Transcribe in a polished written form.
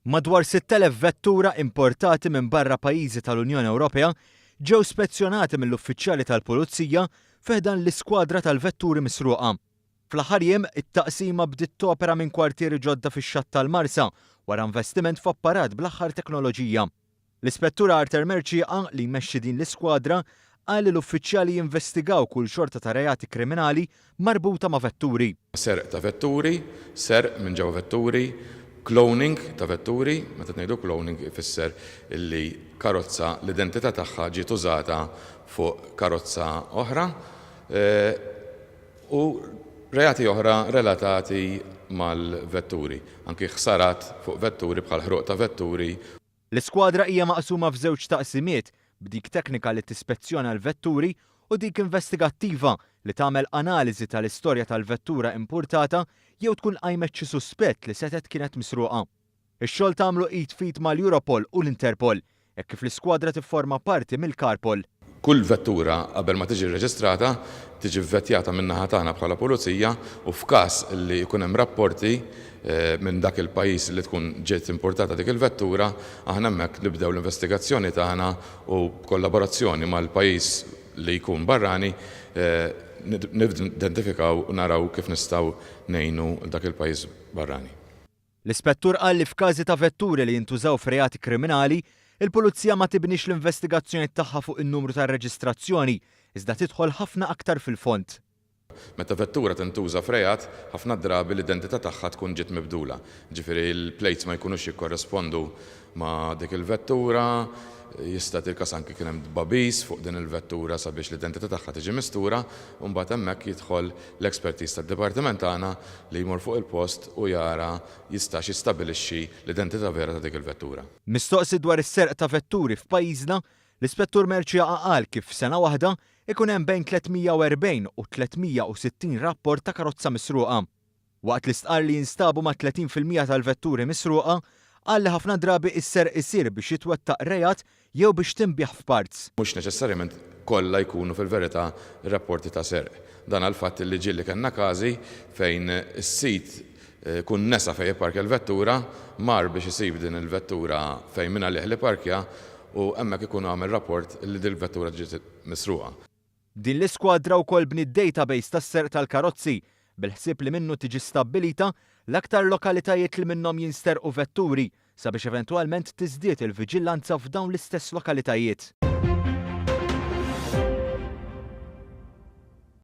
Madwar 6,000 vettura importati minn barra pajjiżi tal-Unjoni Ewropea ġew spezzjonati mill-uffiċjali tal-Pulizija fi ħdan l-Iskwadra tal-Vetturi Misruqa. Fl-aħħar jiem, it-taqsima bdiet topera minn kwartieri ġodda fix-Xatt tal-Marsa wara investiment f'apparat bl-aħħar teknoloġija. L-Ispettur Arthur Mercieca, li jmexxi din l-iskwadra, qal li l-uffiċjali jinvestigaw kull xorta ta' reati kriminali marbuta ma' vetturi. Serq ta' vetturi, serq minn ġewwa vetturi, cloning ta' vetturi, meta ngħidu cloning ifisser illi karozza l-identità tagħha ġiet użata fuq karozza oħra, u reati oħra relatati mal-vetturi, anki ħsarat fuq vetturi bħal ħruq ta' vetturi. L-iskwadra hija maqsuma f'żewġ taqsimiet, b'dik teknika li tispezzjona l-vetturi u dik investigattiva li tagħmel analiżi tal-istorja tal-vettura impurtata jew tkun qajmet xi suspett li setgħet kienet misruqa. Ix-xogħol tagħmlu id f'id mal-Europol u l-Interpol, hekk kif l-iskwadra tifforma parti mill-Carpol. Kull vettura qabel ma tiġi rreġistrata tiġi vvettjata min-naħa tagħna bħala Pulizija u f'każ li jkun hemm rapporti minn dak il-pajjiż li tkun ġiet importata dik il-vettura, aħna hemmhekk nibdew l-investigazzjoni tagħna u b'kollaborazzjoni mal-pajjiż li jkun barrani nidentifikaw u naraw kif nistgħu ngħinu dak il-pajjiż barrani. L-Ispettur qal li f'każi ta' vetturi li jintużaw f'reati kriminali, il-Pulizija ma tibnix l-investigazzjonijiet tagħha fuq in-numru tar-reġistrazzjoni, iżda tidħol ħafna aktar fil-fond. Meta vettura tintuża f'reat, ħafna drabi l-identità tagħha tkun ġiet mibdula. Jiġifieri l-plates ma jkunux jikkorrespondu ma' dik il-vettura, jista' jagħti l-każ anki kien hemm tbagħbis fuq din il-vettura sabiex l-identità tagħha tiġi mistura, u mbagħad hemmhekk jidħol l-expertise tad-dipartiment tagħna li jmur fuq il-post u jara jistax jistabilixxi l-identità vera ta' dik il-vettura. Mistoqsi dwar is-serq ta' vetturi f'pajjiżna, l-Ispettur Mercieca qal kif f'sena waħda ikun hemm bejn 340 u 360 rapport ta' karozza misruqa. Waqt li stqarr li jinstabu mat-30% tal-vetturi misruqa, qal li ħafna drabi s-serq isir biex jitwettaq reat jew biex tinbiegħ f'parts. Mhux neċessarjament kollha jkunu fil-verità rapporti ta' serq. Dan għall-fatt li ġieli kellna każi fejn is-sid ikun nesa fejn ipparkja l-vettura, mar biex isib din il-vettura fejn mingħalih li parkja u hemmhekk ikun għamel rapport li din il-vettura ġiet misruqa. Din l-iskwadra wkoll bniet database tas-serq tal-karozzi, bil-ħsieb li minnu tiġi stabbilita l-aktar lokalitajiet li minnhom jinsterqu vetturi sabiex eventwalment tiżdied il-viġillanza f'dawn l-istess lokalitajiet.